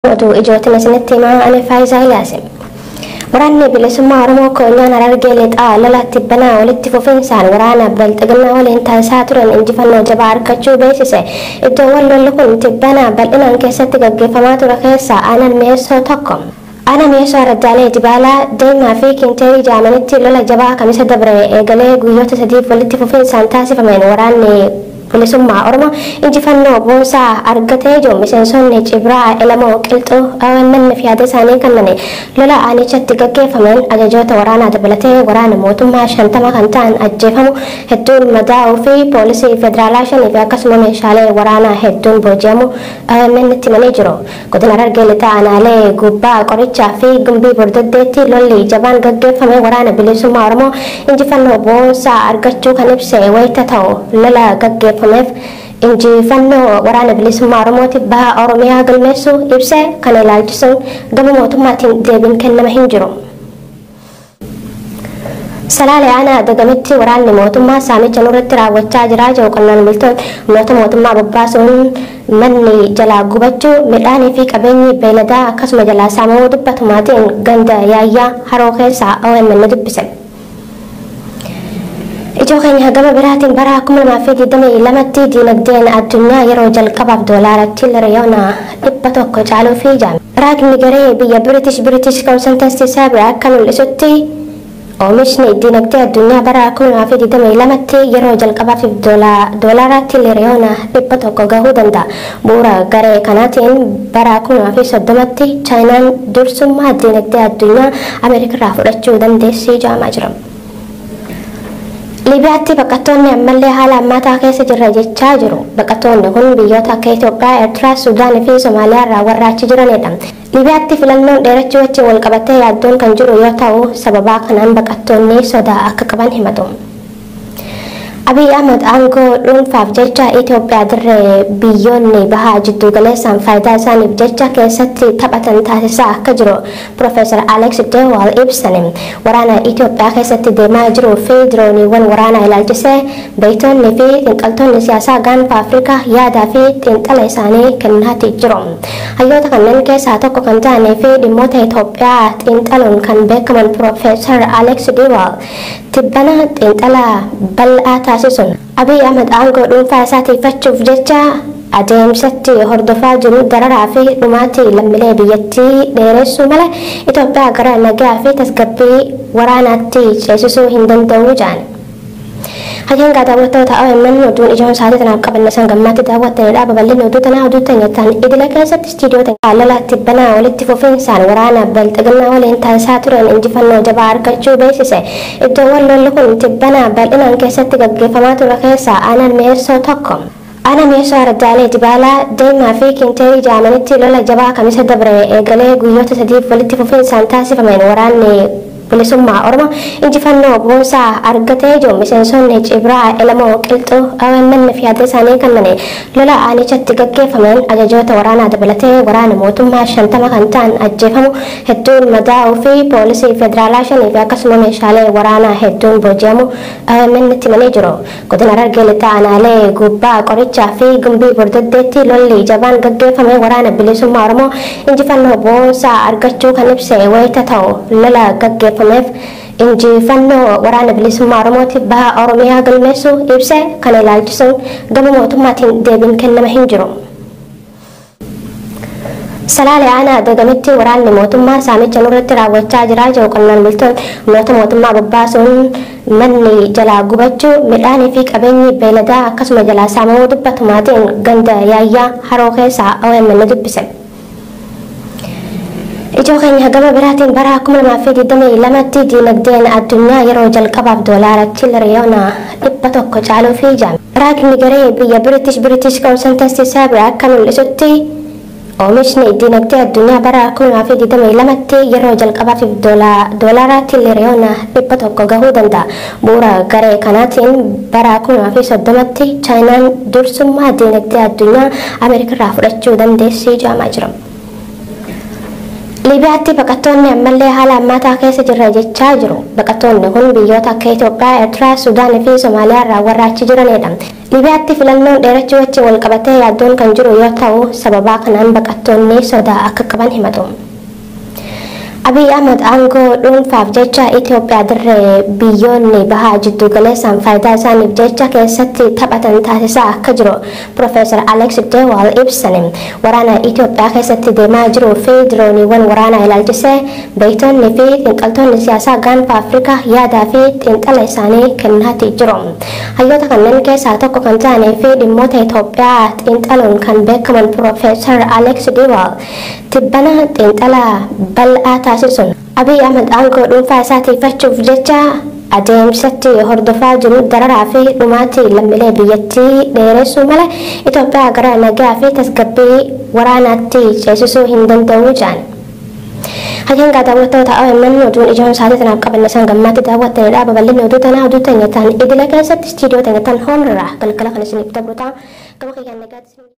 Oduu ijootiin isinitti himaa, ani Faayisaa Ilyaasi. Waraanni bilisummaa Oromoo Koonyaan Harargee Lixaa lola tibbanaa walitti fufinsaan waraana Bilxiginnaa waliin taasisaa turan injifannoo jabaa argachuu beeksise. Iddoowwan lolli kun tibbanaa bal'inaan keessatti gaggeeffamaa ture keessaa aanaan Mi'eessoo tokko. Aanaa Mi'eessoo Araddaalee Dibaalaa, Deemaa fi Kinteerii jedhamanitti lola jabaa Kamisa dabre eegalee guyyoota 3f walitti fufinsaan taasifameen waraanni bilisummaa Oromoo injifannoo boonsaa argatee jiru. Miseensonni Cibraa Elamoo Qilxuu OMN fi yaada isaanii kennane lola aanichatti gaggeeffameen ajajoota waraanaa dabalatee waraana mootummaa 50 kan ta'an ajjeefamu, hedduun madaa'uu fi poolisii federaalaa 5 fi akkasuma meeshaalee waraanaa hedduun booji'amu OMN itti himanii jiru. Godina Harargee Lixaa aanaalee Gubbaa Qorichaa fi Gumbii Bordoddeetti lolli jabaan gaggeeffame waraana bilisummaa Oromoo injifannoo boonsaa argachuu kan ibse wayita ta'u, lola gaggeeffameef injifannoo waraana bilisummaa Oromootiif baha Oromiyaa galmeessuu ibse. Kana ilaalchisuun gama mootummaatiin deebiin kennama hin jiru. Salaalee aanaa Dagamitti waraanni mootummaa saamicha nurratti raawwachaa jira jedhu qonnaan bultoonni. Humnoota mootummaa bobbaasuun manni jalaa gubachuu, midhaanii fi qabeenyi beeyladaa akkasuma jalaa saamamuu dubbatu maatiin ganda Yaayyaa Haroo keessaa OMN dubbise. Ijoo keenya gama biraatiin bara 2022tti diinagdeen addunyaa yeroo jalqabaaf doolaara tiriliyoona 100 caaluu fi jaame. Raagni garee biyya British Consultancy Survey akka mul'isutti, oomishni diinagdee addunyaa bara 2022tti yeroo jalqabaaf doolaara tiriliyoona 100 gahuu danda'a. Bu'uura garee kanaatiin bara 2030tti Chaayinaan dursummaa diinagdee addunyaa Ameerikarraa fudhachuu dandeessi jedhamaa jira. Liibiyaatti baqattoonni ammallee haala hammaataa keessa jirra jechaa jiru. Baqattoonni kun biyyoota akka Itoophiyaa, Eertiraa, Suudaanii fi Somaaliyaa irraa warra achi jiranidha. Liibiyaatti filannoon dheerachuu wajjin wal qabatee yaaddoon kan jiru yoo ta'u, sababaa kanaan baqattoonni sodaa akka qaban himatu. Abiy Ahmad aangoo dhuunfaaf jecha Itoophiyaa dirree biyyoonni bahaa jiddu galeessaan faayidaa isaaniif jecha keessatti taphatan taasisaa akka jiru Profeesar Alex de Waal ibsan. Waraana Itoophiyaa keessatti deemaa jiruu fi dirooniiwwan waraanaa ilaalchisee beektonni fi xiinxaltoonni siyaasaa gaanfa Afrikaa yaadaa fi xiinxala isaanii kennaati jiru. Hayyoota kanneen keessaa tokko kan ta'anii fi dhimmoota Itoophiyaa xiinxaluun kan beekaman Profeesar Alex de Waal tibbana xiinxala bal'aa taasisuun Abiy Ahmad aangoo dhuunfaa isaa tiifachuuf jecha adeemsatti hordofaa jiru dararaa fi dhumaatii lammiilee biyyattii dheeressuu malee Itoophiyaa gara nagaa fi tasgabbii waraanaatti ceesisuu hin danda'u jedhan. Hayyeen daawwattoota OMN, oduun ijoon sa'aatii tanaaf qabanne san gammaatti daawwattanidha. Babal'inni oduu tanaa oduu teenyattaan idila keessatti istiidiyoo lola tibbanaa walitti fufinsaan waraana Bilxiginnaa waliin taasisaa turan injifannoo jabaa argachuu beeksise. Iddoowwan lolli kun tibbanaa bal'inaan keessatti gaggeeffamaa ture keessaa aanaan Mi'eessoo tokko. Aanaa Mi'eessoo Araddaalee Dibaalaa, Deemaa fi Kinteerii jedhamanitti lola jabaa Kamisa dabre eegalee guyyoota 3f walitti fufinsaan taasifameen waraanni bilisummaa Oromoo injifannoo boonsaa argatee jiru. Miseensonni Cibraa Elamoo Qilxuu OMN fi yaada isaanii kennane lola aanichatti gaggeeffameen ajajoota waraanaa dabalatee waraana mootummaa 50 kan ta'an ajjeefamu, hedduun madaa'uu fi poolisii federaalaa 5 fi akkasuma meeshaalee waraanaa hedduun booji'amu OMN itti himanii jiru. Godina Harargee Lixaa aanaalee Gubbaa Qorichaa fi Gumbii Bordoddeetti lolli jabaan gaggeeffame waraana bilisummaa Oromoo injifannoo boonsaa argachuu kan ibse wayita ta'u, lola gaggeeffameef injifannoo waraana bilisummaa Oromootiif baha Oromiyaa galmeessuu ibse. Kana ilaalchisuun gama mootummaatiin deebiin kennama hin jiru. Salaalee aanaa Dagamitti waraanni mootummaa saamicha nurratti raawwachaa jira jedhu qonnaan bultoonni. Humnoota mootummaa bobbaasuun manni jalaa gubachuu, midhaanii fi qabeenyi beeyladaa akkasuma jalaa saamamuu dubbatu maatiin ganda Yaayyaa Haroo keessaa OMN dubbise. Ijoo keenya gama biraatiin bara 2022tti diinagdeen addunyaa yeroo jalqabaaf doolaara tiriliyoona 100 caaluu fi jaame. Raagni garee biyya British Consultancy Survey akka mul'isutti, oomishni diinagdee addunyaa bara 2022tti yeroo jalqabaaf doolaara tiriliyoona 100 gahuu danda'a. Bu'uura garee kanaatiin bara 2030tti Chaayinaan dursummaa diinagdee addunyaa Ameerikarraa fudhachuu dandeessi jedhamaa jira. Liibiyaatti baqattoonni ammallee haala hammaataa keessa jirra jechaa jiru. Baqattoonni kun biyyoota akka Itoophiyaa, Eertiraa, Suudaanii fi Somaaliyaa irraa warra achi jiranidha. Liibiyaatti filannoon dheerachuu wajjin wal qabatee yaaddoon kan jiru yoo ta'u, sababaa kanaan baqattoonni sodaa akka qaban himatu. Abiy Ahmad aangoo dhuunfaaf jecha Itoophiyaa dirree biyyoonni bahaa jiddu galeessaan faayidaa isaaniif jecha keessatti taphatan taasisaa akka jiru Profeesar Alex Dewal ibsan. Waraana Itoophiyaa keessatti deemaa jiruu fi dirooniiwwan waraanaa ilaalchisee beektonni fi xiinxaltoonni siyaasaa gaanfa Afrikaa yaadaa fi xiinxala isaanii kennaati jiru. Hayyoota kanneen keessaa tokko kan ta'anii fi dhimmoota Itoophiyaa xiinxaluun kan beekaman Profeesar Alex Dewal tibbana xiinxala bal'aa taasisuun Abiy Ahmad aangoo dhuunfaa isaa tiifachuuf jecha adeemsatti hordofaa jiru dararaa fi dhumaatii lammiilee biyyattii dheeressuu mala Itoophiyaa gara nagaa fi tasgabbii waraanaatti ceesisuu hin danda'u jedhan. Hayyaan daawwattoota OMN oduun ijoon isaatii tanaaf qabanne isaan gammaatti daawwattanidha. Babal'inni oduu tanaa oduu teenyataan idila keessatti istiidiyoo teenyataan hoomrraa galgala kan isiniif dabru ta'a. Gama kiyyaan nagaatti.